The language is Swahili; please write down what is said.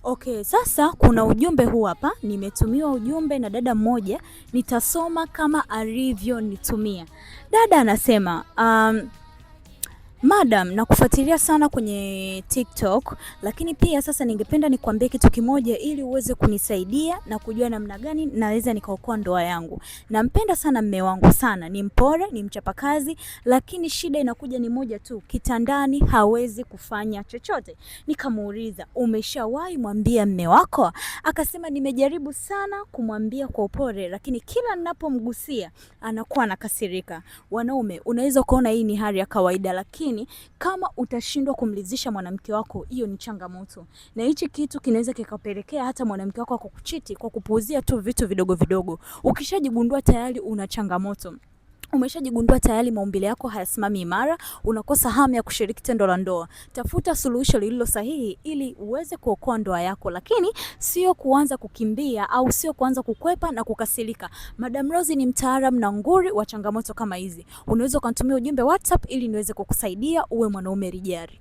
Okay, sasa kuna ujumbe huu hapa, nimetumiwa ujumbe na dada mmoja, nitasoma kama alivyonitumia. Dada anasema Madam, nakufuatilia sana kwenye TikTok, lakini pia sasa ningependa nikuambie kitu kimoja ili uweze kunisaidia na kujua namna gani naweza nikaokoa ndoa yangu. Nampenda sana mme wangu sana, ni mpole, ni mchapakazi, lakini shida inakuja ni moja tu, kitandani hawezi kufanya chochote. Nikamuuliza, umeshawahi mwambia mme wako? Akasema nimejaribu sana kumwambia kwa upole, lakini kila ninapomgusia anakuwa anakasirika. Wanaume, unaweza kuona hii ni hali ya kawaida, lakini kama utashindwa kumridhisha mwanamke wako, hiyo ni changamoto, na hichi kitu kinaweza kikapelekea hata mwanamke wako akakuchiti kwa kupuuzia tu vitu vidogo vidogo. Ukishajigundua tayari una changamoto, umeshajigundua tayari maumbile yako hayasimami imara, unakosa hamu ya kushiriki tendo la ndoa, tafuta suluhisho lililo sahihi ili uweze kuokoa ndoa yako, lakini sio kuanza kukimbia au sio kuanza kukwepa na kukasirika. Madam Rose ni mtaalamu na nguri wa changamoto kama hizi. Unaweza ukanitumia ujumbe WhatsApp ili niweze kukusaidia uwe mwanaume rijari.